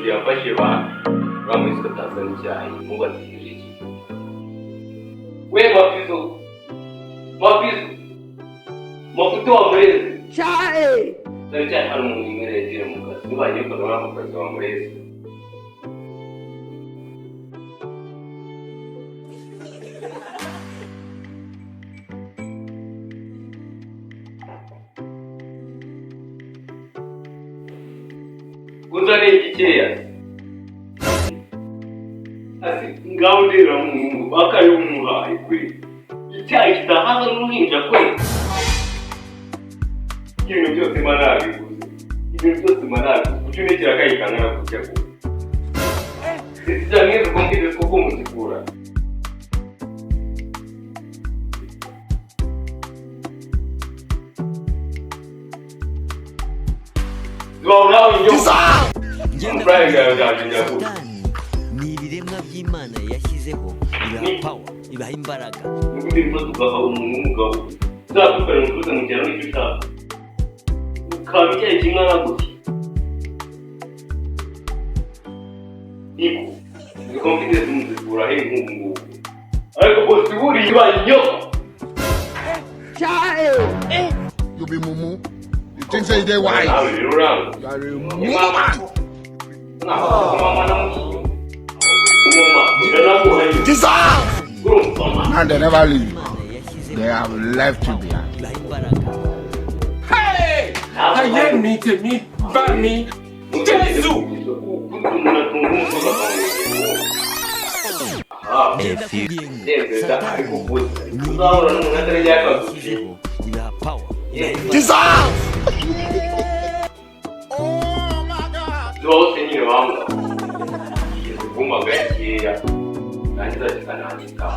Yafashe ba uramuzi ko atazana icyayi, mubategereje iki? We mafizo, mafizo, mafuto wa murezi cyane cyane. Hano umuntu imwe yagiye mu kazi, niba ukabona mu kazi wa murezi. Uzane igikeya ati ngaho ndera muhungu bakayumuhaye kwe, icyayi kidahaza n'uruhinja kwe. Ibintu byose mba nabiguze, ibintu byose mba nabiguze. Kuki unekera akayikangana gutya ko ndetse mwiza uko mwize koko muzikura? Zibaho nawe inyo amafaranga yawe yagenda gutya. Satani ni ibiremwa by'Imana yashyizeho, ibaha power, ibaha imbaraga. Nukundi mfata ugaha umuntu w'umugabo uzakwikora mu kuza mu cyaro n'icyo ushaka, ukaba icyayi kingana gutya. Niko izi confidence muzikura he nk'ubu ngubu? Ariko bose buriya ibaye inyoko. You be mumu. You think say you dey wise? Nawe rero uranga. You are a mumu man. Mama na mama ndanaguhaye. Jesus! Urumva mama. And they never leave. Imana yashyizeho They have left you behind. ibaha imbaraga. Ayé mi, tèmi bá mi, Jésù. Umuntu atunga umusozi akamwegera. Ndakubwiye ngo Ndemeza Satani ariko bose uzahura n'umuntu atari yakaguye. yashyizeho, ibaha power, ibaha imbaraga. Jesus! Oh my God! Ziba hose nyine bambwa yigeze kumpa gakeya nangiza kikanangita.